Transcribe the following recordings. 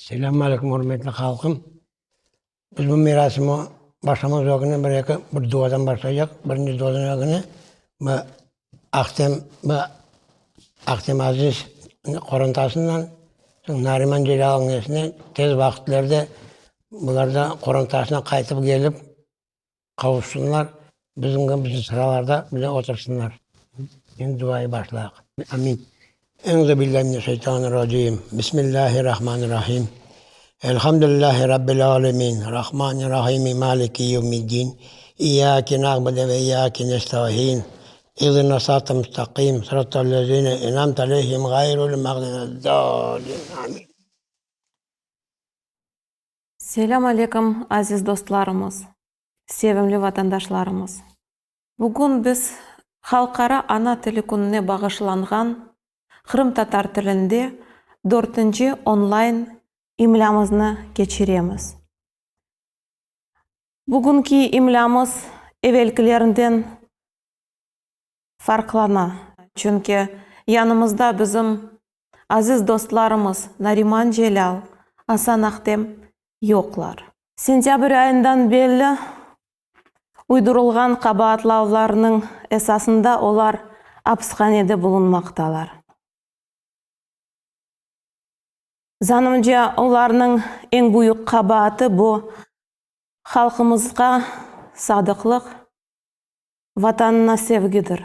Selâm aleyküm, ürmetli halqım! Biz bu merasimi başlamaz ögüne bir eki bir duadan başlaycaq. Birinci duadan ögüne bu Ahtem bu Ahtem Aziz qorantasından, soñ Nariman Celâlnıñ nesine tez vaqıtlerde bular da qorantasına qaytıp kelip qavuşsınlar, bizim bizim sıralarda bile otursınlar. Endi duayı başlayıq. Amin. Euzu billahi mineşşeytanirracim. Bismillahirrahmanirrahim. Elhamdülillahi rabbil alemin. Rahmanirrahim. Maliki yevmiddin. İyyake na'budu ve iyyake nestaîn. İhdina sıratal mustaqim. Sıratal lezine en'amte aleyhim gayril mağdubi dâlin. Amin. Selâm aleyküm, aziz dostlarımız, sevimli vatandaşlarımız! Bugün biz Halqara ana tili kününe bağışlanğan qırımtatar tilinde dörtünci onlayn imlâmıznı keçiremiz. Bugünki imlâmız evelkilerinden farqlana, çünki yanımızda bizim aziz dostlarımız Nariman Celâl, Asan Ahtem yoqlar. Sentâbr ayından belli uydurılğan qabaatlavlarnıñ esasında olar apishanede bulunmaqtalar. Zanımca, olarnıñ eñ büyük qabaatı bu, halqımızğa sadıqlıq, Vatanına sevgidir.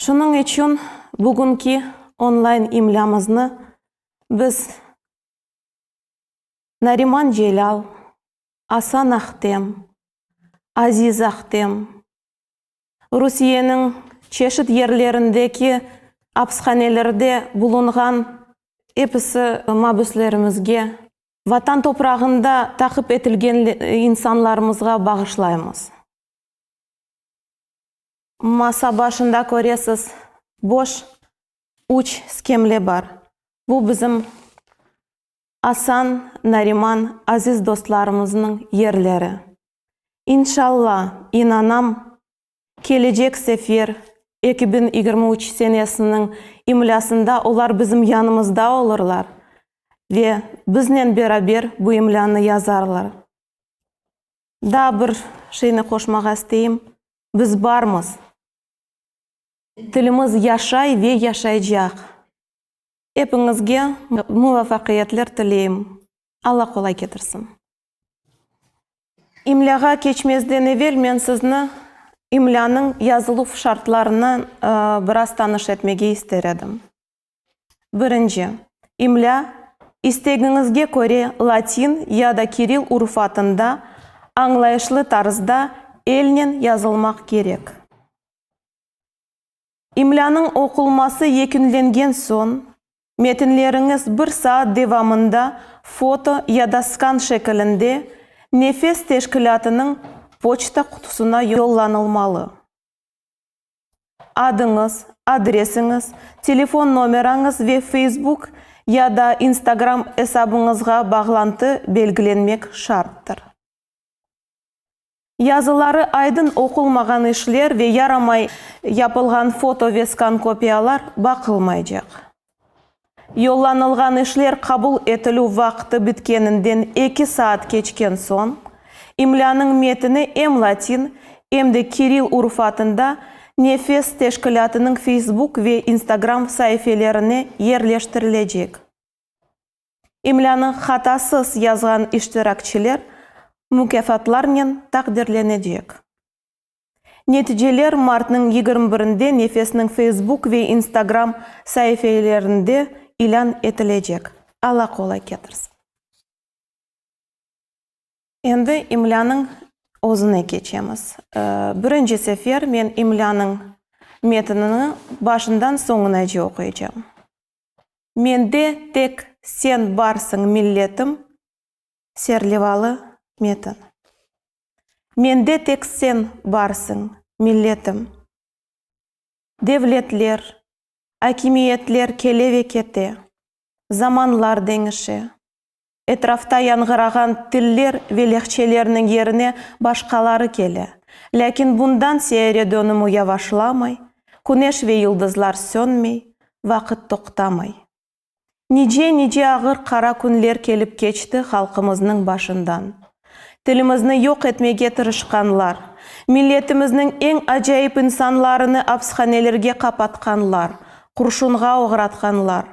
Şunıñ içün bugünki onlayn imlâmıznı biz Nariman Celâl, Asan Ahtem, Aziz Ahtem, Rusiyeniñ çeşit yerlerindeki apishanelerde bulunğan episi mabüslerimizge, Vatan toprağında taqip etilgen insanlarımızğa bağışlaymız. Masa başında köresiz, boş üç skemle bar. Bu bizim Asan, Nariman, aziz dostlarımıznıñ yerleri. İnşalla, inanam, kelecek sefer, 2023 senesiniñ imlâsında olar bizim yanımızda olurlar ve biznen beraber bu imlânı yazarlar. Daa bir şeyni qoşmağa isteyim, biz barmız, tilimiz yaşay ve yaşaycaq. Epiñizge muvafaqiyetler tileyim. Alla qolay ketirsin. İmlâğa keçmezden evel men sizni imlânıñ yazıluv şartlarınen biraz tanış etmege ister edim. Birinci, imlâ, istegiñizge köre latin ya da kiril urufatında añlayışlı tarzda elnen yazılmaq kerek. İmlânıñ oqulması yekünlengen soñ, metinleriñiz bir saat devamında foto ya da skan şekilinde Nefes teşkilâtınıñ poçta qutusına yollanılmalı. Adıñız, adresiñiz, telefon nomerañız ve Facebook ya da Instagram esabıñızğa bağlantı belgilenmek şarttır. Yazıları aydın oqulmağan işler ve yaramay yapılğan foto ve skan-kopiyalar baqılmaycaq. Yollanılğan işler qabul etilüv vaqtı bitkeninden eki saat keçken soñ, imlânıñ metini em latin, em de kiril urufatında Nefes teşkilâtınıñ Facebook ve Instagram saifelerine yerleştirilecek. İmlânı hatasız yazğan iştirakçiler mukâfatlarnen taqdirlenecek. Neticeler martnıñ 21-nde Nefesniñ Facebook ve Instagram saifelerinde ilân etilecek. Alla qolay ketirsin. Endi imlânıñ özüne keçemiz. Birinci sefer men imlânıñ metinini başından soñunace oquycam. Mende tek sen barsıñ milletim serlevalı metin. Mende tek sen barsıñ milletim. Devletler, akimiyetler kele ve kete, zamanlar deñişe. Etrafta yañğırağan tiller ve lehçelerniñ yerine başqaları kele. Lâkin bundan seyare dönümi yavaşlamay, küneş ve yıldızlar sönmey, vaqıt toqtamay. Nice-nice ağır qara künler kelip keçti halqımıznıñ başından. Tilimizni yoq etmege tırışqanlar, milletimizniñ eñ acayip insanlarını apshanelerge qapatqanlar, qurşunğa oğratqanlar,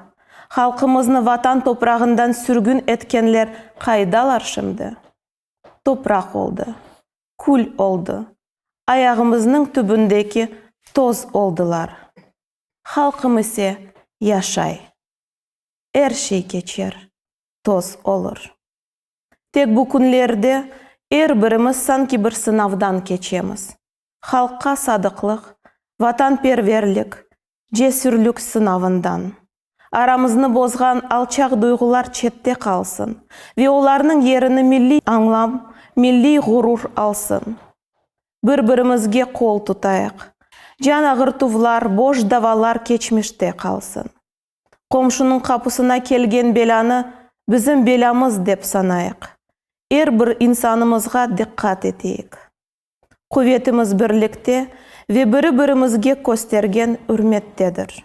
halqımıznı Vatan toprağından sürgün etkenler qaydalar şimdi? Topraq oldı, kül oldı, ayağımıznıñ tübündeki toz oldılar. Halqım ise yaşay. Er şey keçer, toz olur. Tek bu künlerde er birimiz sanki bir sınavdan keçemiz. Halqqa sadıqlıq, vatanperverlik, cesürlik sınavından. Aramıznı bozğan alçaq duyğular çette qalsın ve olarnıñ yerini milliy añlam, milliy ğurur alsın. Bir-birimizge qol tutayıq. Can ağırtuvlar, boş davalar keçmişte qalsın. Qomşunıñ qapusına kelgen belânı bizim belâmız dep sanayıq. Er bir insanımızğa diqqat eteyik. Quvetimiz birlikte ve biri-birimizge köstergen ürmettedir.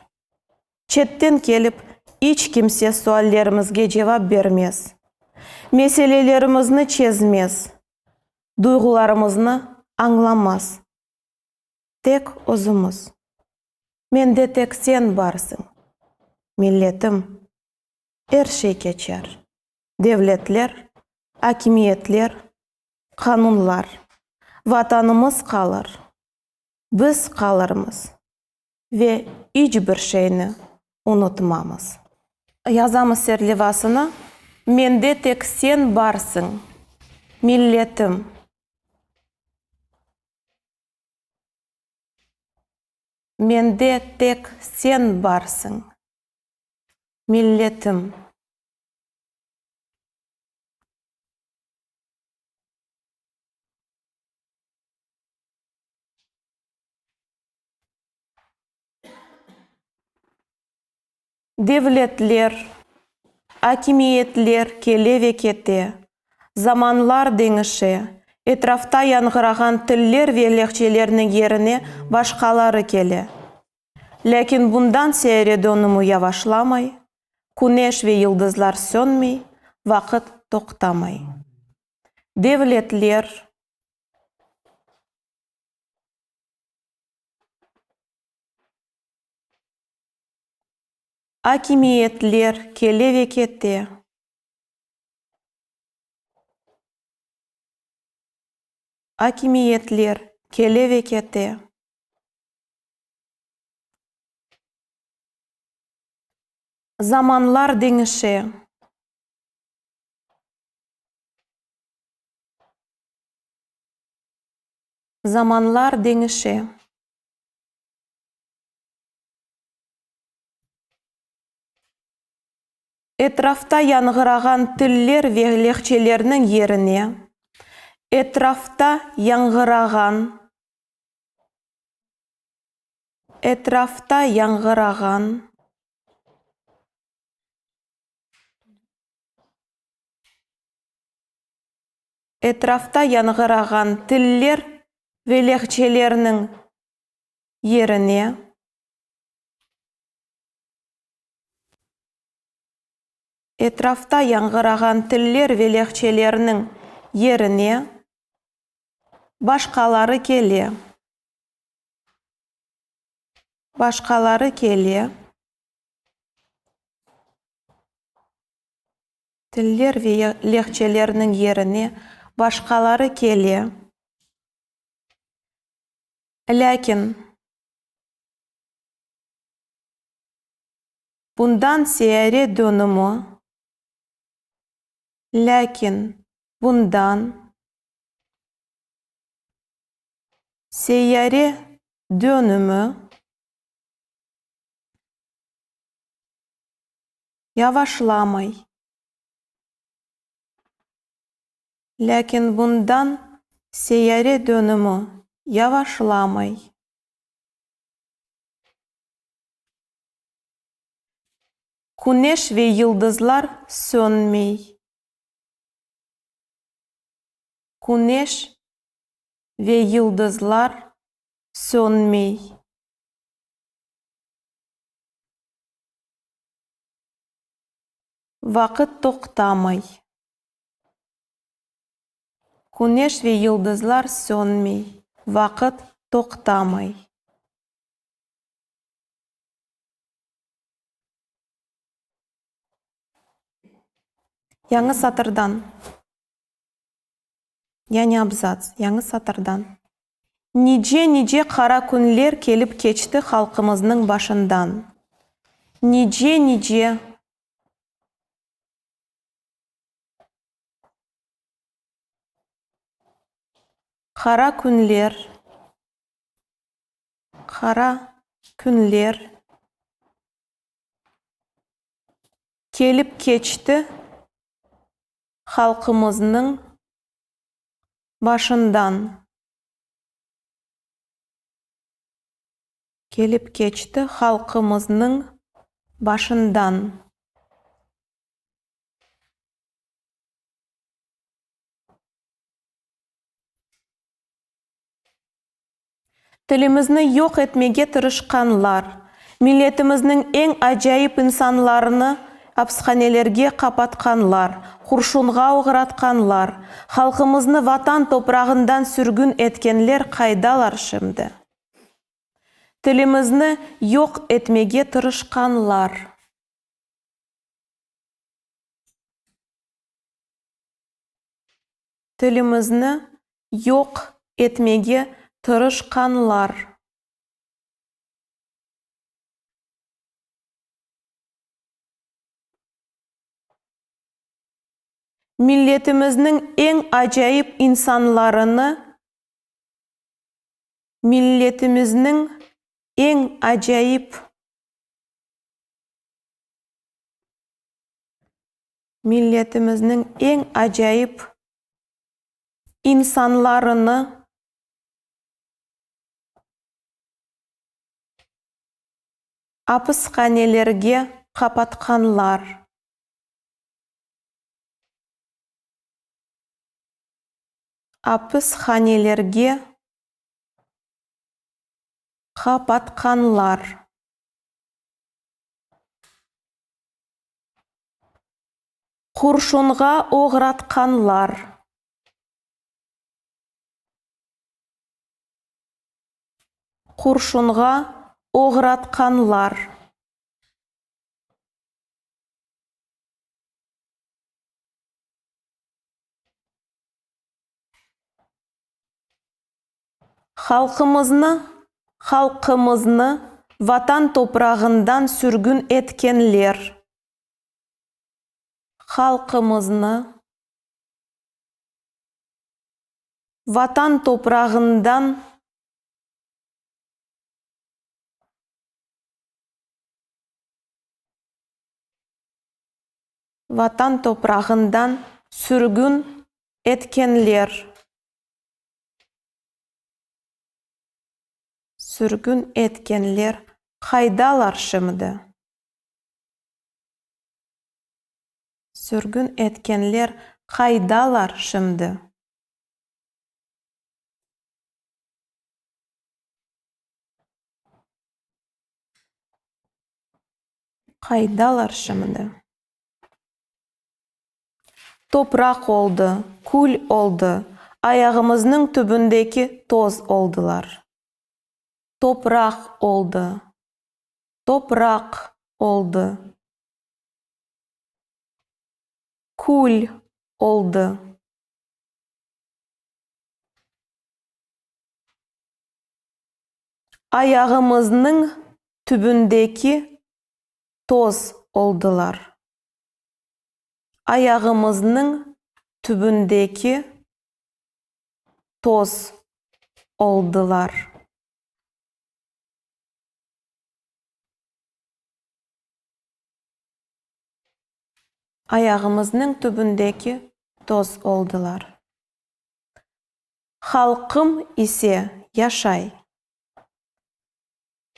Çetten kelip, iç kimse suallerimizge cevap bermez, meselelerimizni çezmez, duyğularımıznı añlamaz. Tek özümiz. Mende tek sen barsıñ, milletim. Er şey keçer, devletler, akimiyetler, qanunlar. Vatanımız qalır, biz qalırmız ve iç bir şeyni unutmamız. Yazamız serlevasını, Mende tek sen barsıñ, milletim. Mende tek sen barsıñ, milletim. Devletler, akimiyetler kele ve kete, zamanlar deñişe, etrafta yañğırağan tiller ve lehçelerniñ yerine başqaları kele. Lâkin bundan seyyare dönümi yavaşlamay, küneş ve yıldızlar sönmey, vaqıt toqtamay. Devletler. Akimiyetler kele ve kete. Akimiyetler kele ve kete. Zamanlar deñişe. Zamanlar deñişe. Etrafta yañğırağan tiller ve lehçelerniñ yerine, etrafta yañğırağan, etrafta yañğırağan. Etrafta yañğırağan tiller ve lehçelerniñ yerine, Etrafta yañğırağan tiller ve lehçelerniñ yerine başqaları kele. Başqaları kele. Tiller ve lehçelerniñ yerine başqaları kele. Lâkin bundan seyyare dönümi, lâkin bundan seyyare dönümi yavaşlamay. Lâkin bundan seyyare dönümi yavaşlamay. Küneş ve yıldızlar sönmey. Küneş ve yıldızlar sönmey. Vaqıt toqtamay. Küneş ve yıldızlar sönmey, vaqıt toqtamay. Yañı satırdan, yañı abzats, yañı satırdan. Nice-nice qara künler kelip keçti halqımıznıñ başından. Nice-nice. Qara künler, qara künler kelip keçti halqımıznıñ başından. Kelip keçti halqımıznıñ başından. Tilimizni yoq etmege tırışqanlar, milletimizniñ eñ acayip insanlarını apishanelerge qapatqanlar, qurşunğa oğratqanlar, halqımıznı Vatan toprağından sürgün etkenler qaydalar şimdi? Tilimizni yoq etmege tırışqanlar. Tilimizni yoq etmege tırışqanlar. Milletimizniñ eñ acayip insanlarını Milletimizniñ eñ acayip Milletimizniñ eñ acayip insanlarını apishanelerge qapatqanlar. Apishanelerge qapatqanlar. Qurşunğa oğratqanlar. Qurşunğa oğratqanlar. Halqımıznı, halqımıznı Vatan toprağından sürgün etkenler. Halqımıznı Vatan toprağından Vatan toprağından sürgün etkenler. Sürgün etkenler qaydalar şimdi? Sürgün etkenler qaydalar şimdi? Qaydalar şimdi? Topraq oldı, kül oldı, ayağımıznıñ tübündeki toz oldılar. Topraq oldı, topraq oldı, kül oldı. Ayağımıznıñ tübündeki toz oldılar. Ayağımıznıñ tübündeki toz oldılar. Ayağımıznıñ tübündeki toz oldılar. Halqım ise yaşay.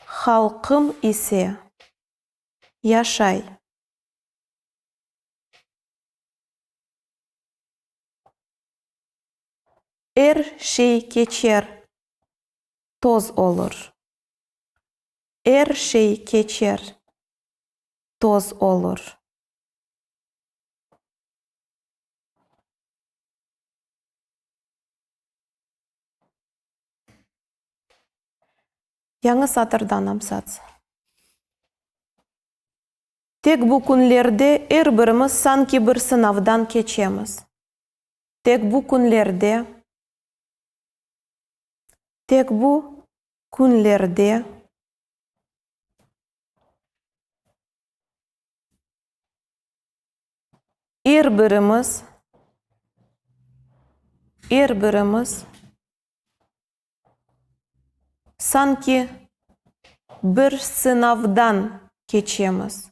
Halqım ise yaşay. Er şey keçer, toz olur. Er şey keçer, toz olur. Yañı satırdan abzats. Tek bu künlerde er birimiz sanki bir sınavdan keçemiz. Tek bu künlerde, tek bu künlerde er birimiz, er birimiz Sanki bir sınavdan keçemiz.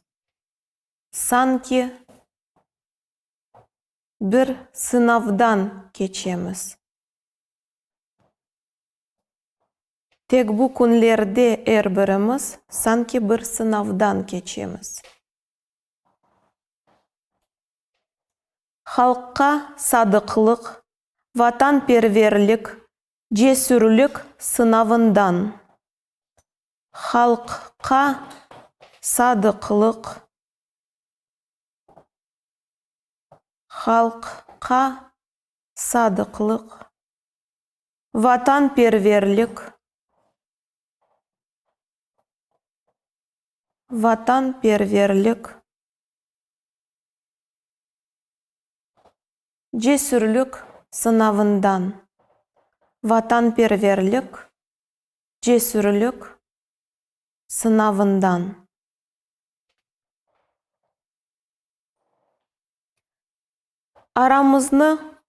Sanki bir sınavdan keçemiz. Tek bu künlerde er birimiz sanki bir sınavdan keçemiz. Halqqa sadıqlıq, vatanperverlik, cesürlik sınavından. Halqqa sadıqlıq, halqqa sadıqlıq, vatanperverlik, vatanperverlik, Cesürlik sınavından. Vatanperverlik, cesürlik sınavından. Aramıznı,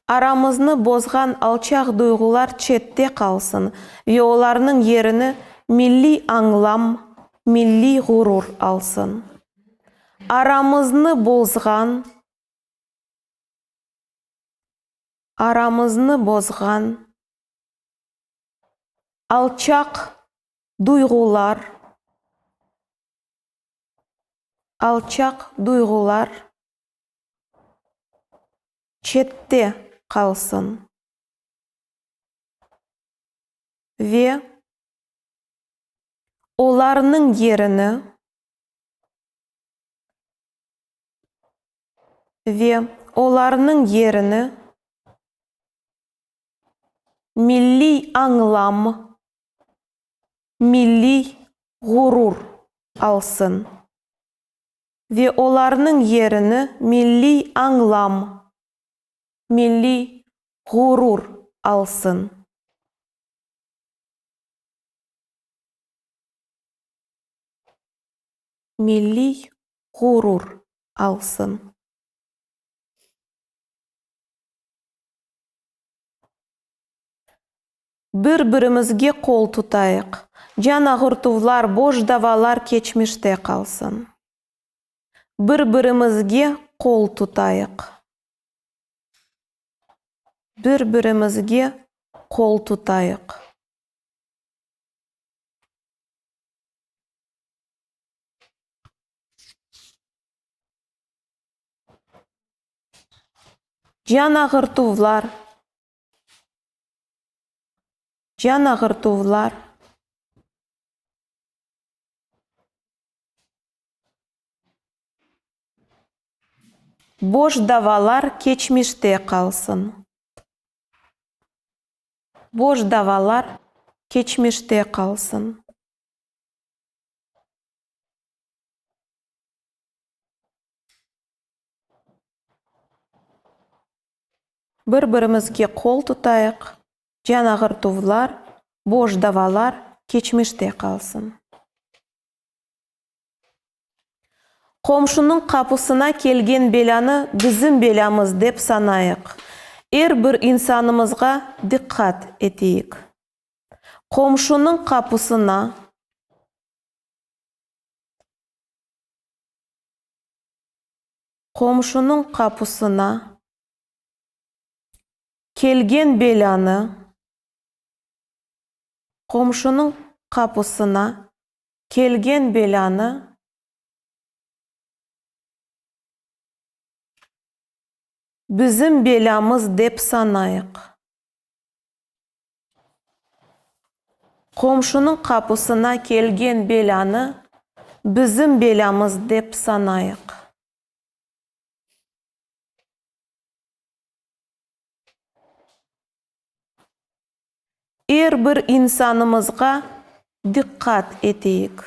aramıznı bozğan alçaq duyğular çette qalsın ve olarnıñ yerini milliy añlam, milliy ğurur alsın. Aramıznı bozğan, aramıznı bozğan alçaq duyğular, alçaq duyğular çette qalsın ve olarnıñ yerini Ve olarnıñ yerini milliy añlam, milliy ğurur alsın. Ve olarnıñ yerini milliy añlam, milliy ğurur alsın. Milliy ğurur alsın. Bir-birimizge qol tutayıq, can ağırtuvlar, boş davalar keçmişte qalsın. Bir-birimizge qol tutayıq. Bir-birimizge qol tutayıq. Can ağırtuvlar, can ağırtuvlar. Boş davalar keçmişte qalsın. Boş davalar keçmişte qalsın. Bir-birimizge qol tutayıq, can ağırtuvlar, boş davalar keçmişte qalsın. Qomşunıñ qapusına kelgen belânı bizim belâmız dep sanayıq. Er bir insanımızğa diqqat eteyik. Qomşunıñ qapusına. Qomşunıñ qapusına kelgen belânı, qomşunıñ qapusına kelgen belânı bizim belâmız dep sanayıq. Qomşunıñ qapusına kelgen belânı bizim belâmız dep sanayıq. Er bir insanımızğa. diqqat eteyik.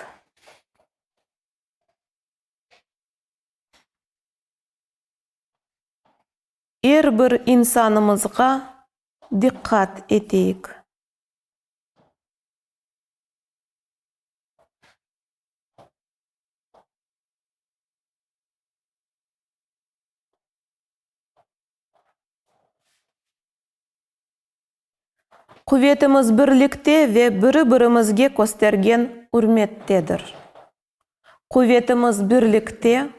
Er bir insanımızğa diqqat eteyik. Quvetimiz birlikte ve biri-birimizge köstergen ürmettedir. Quvetimiz birlikte.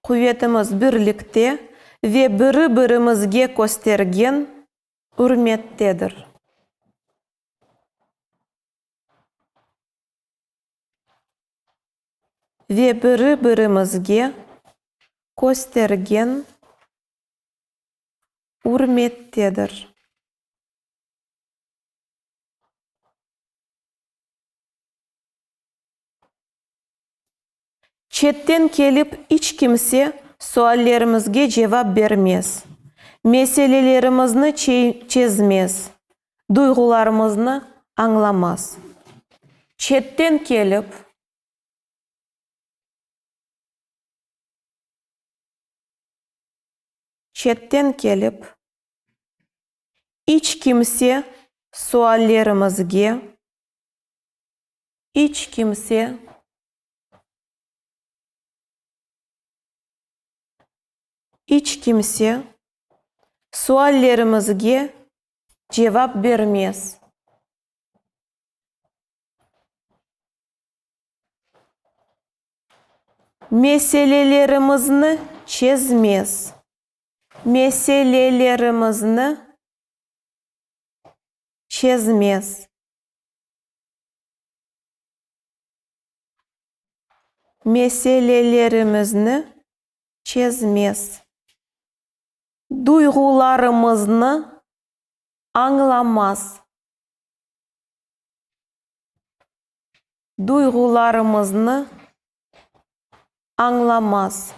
Quvetimiz birlikte ve biri-birimizge köstergen ürmettedir. Ve biri-birimizge köstergen ürmettedir. Çetten kelip iç kimse suallerimizge cevap bermez, meselelerimizni çezmez, duyğularımıznı añlamaz. Çetten kelip. Çetten kelip iç kimse suallerimizge, iç kimse iç kimse suallerimizge cevap bermez. Meselelerimizni çezmez. Meselelerimizni çezmez. Meselelerimizni çezmez. Duyğularımıznı añlamaz. Duyğularımıznı añlamaz.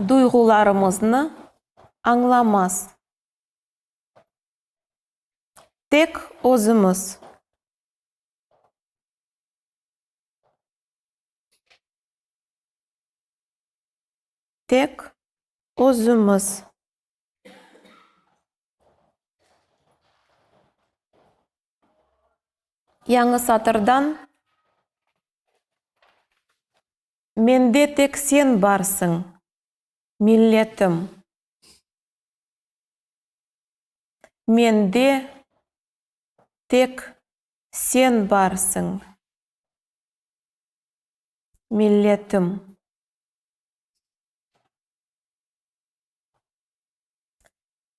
Duyğularımıznı añlamaz. Tek özümiz. Tek özümiz. Yañı satırdan Mende tek sen barsıñ, milletim. Mende tek sen barsıñ, milletim.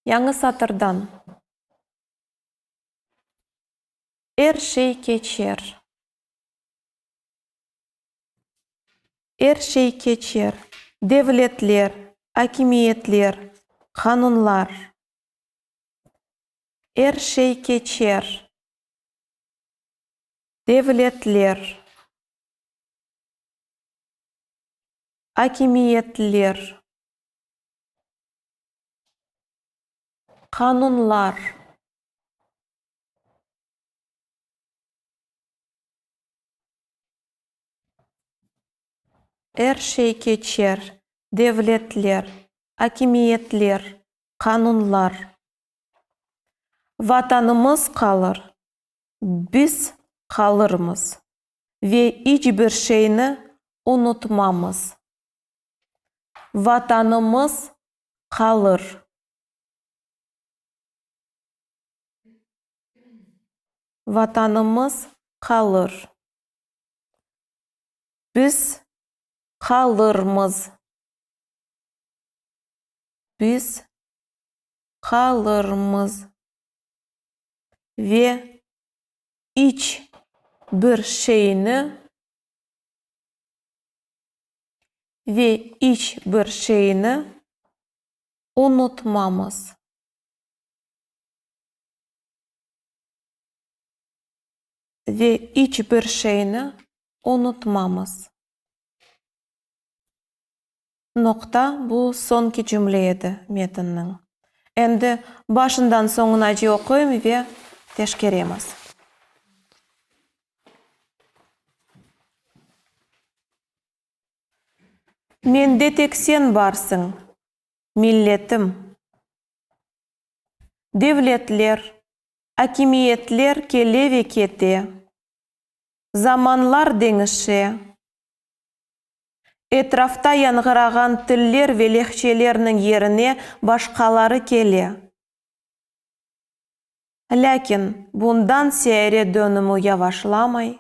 Yañı satırdan Er şey keçer. Er şey keçer, devletler, akimiyetler, qanunlar. Er şey keçer, devletler, akimiyetler, qanunlar. Er şey keçer, devletler, akimiyetler, qanunlar. Vatanımız qalır, biz qalırmız ve iç bir şeyni unutmamız. Vatanımız qalır. Vatanımız qalır. Biz qalırmız. Biz qalırmız. Ve iç bir şeyni ve iç bir şeyni unutmamız. Ve iç bir şeyni unutmamız. Noqta, bu soñki cümle edi metinniñ. Endi başından soñunace oquyım ve teşkeremiz. Mende tek sen barsıñ, milletim. Devletler, akimiyetler kele ve kete, zamanlar deñişe. Etrafta yañğırağan tiller ve lehçelerniñ yerine başqaları kele. Lâkin bundan seyare dönümi yavaşlamay,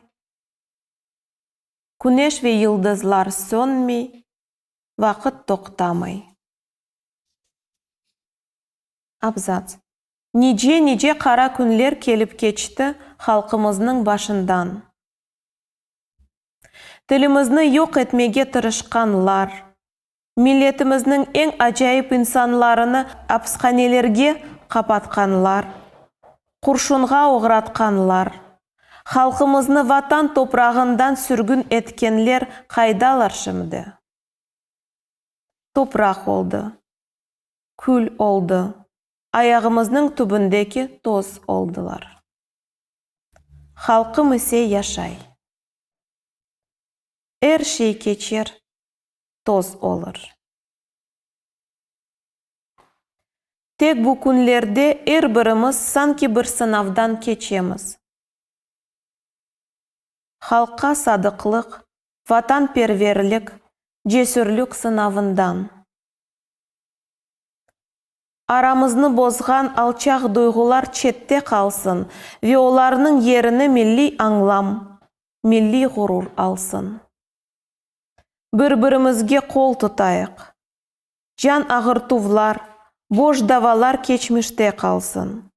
küneş ve yıldızlar sönmey, vaqıt toqtamay. Abzats. Nice-nice qara künler kelip keçti halqımıznıñ başından. Tilimizni yoq etmege tırışqanlar, milletimizniñ eñ acayip insanlarını apishanelerge qapatqanlar, qurşunğa oğratqanlar, halqımıznı Vatan toprağından sürgün etkenler qaydalar şimdi? Topraq oldı, kül oldı, ayağımıznıñ tübündeki toz oldılar. Halqım ise yaşay. Er şey keçer, toz olur. Tek bu künlerde er birimiz sanki bir sınavdan keçemiz. Halqqa sadıqlıq, vatanperverlik, cesürlik sınavından. Aramıznı bozğan alçaq duyğular çette qalsın ve olarnıñ yerini milliy añlam, milliy ğurur alsın. Bir-birimizge qol tutayıq. Can ağırtuvlar, boş davalar keçmişte qalsın.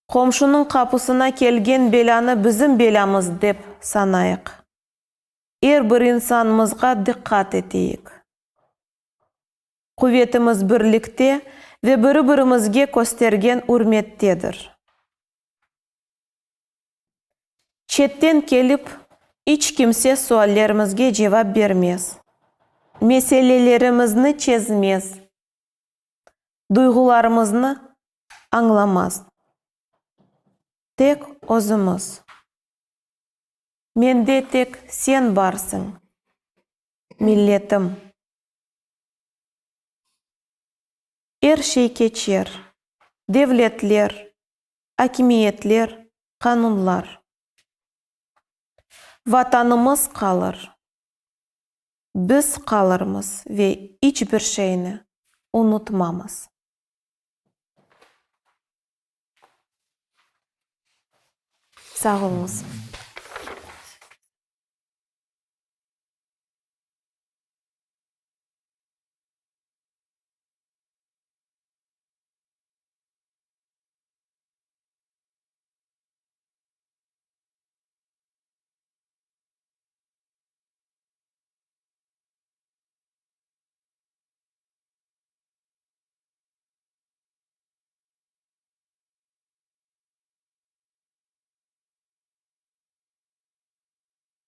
Qomşunıñ qapusına kelgen belânı bizim belâmız dep sanayıq. Er bir insanımızğa diqqat eteyik. Quvetimiz birlikte ve biri-birimizge köstergen ürmettedir. Çetten kelip, iç kimse suallerimizge cevap bermez, meselelerimizni çezmez, duyğularımıznı añlamaz. Tek özümiz. Mende tek sen barsıñ, milletim. Er şey keçer, devletler, akimiyetler, qanunlar. Vatanımız qalır, biz qalırmız ve iç bir şeyni unutmamız. Sağ oluñız.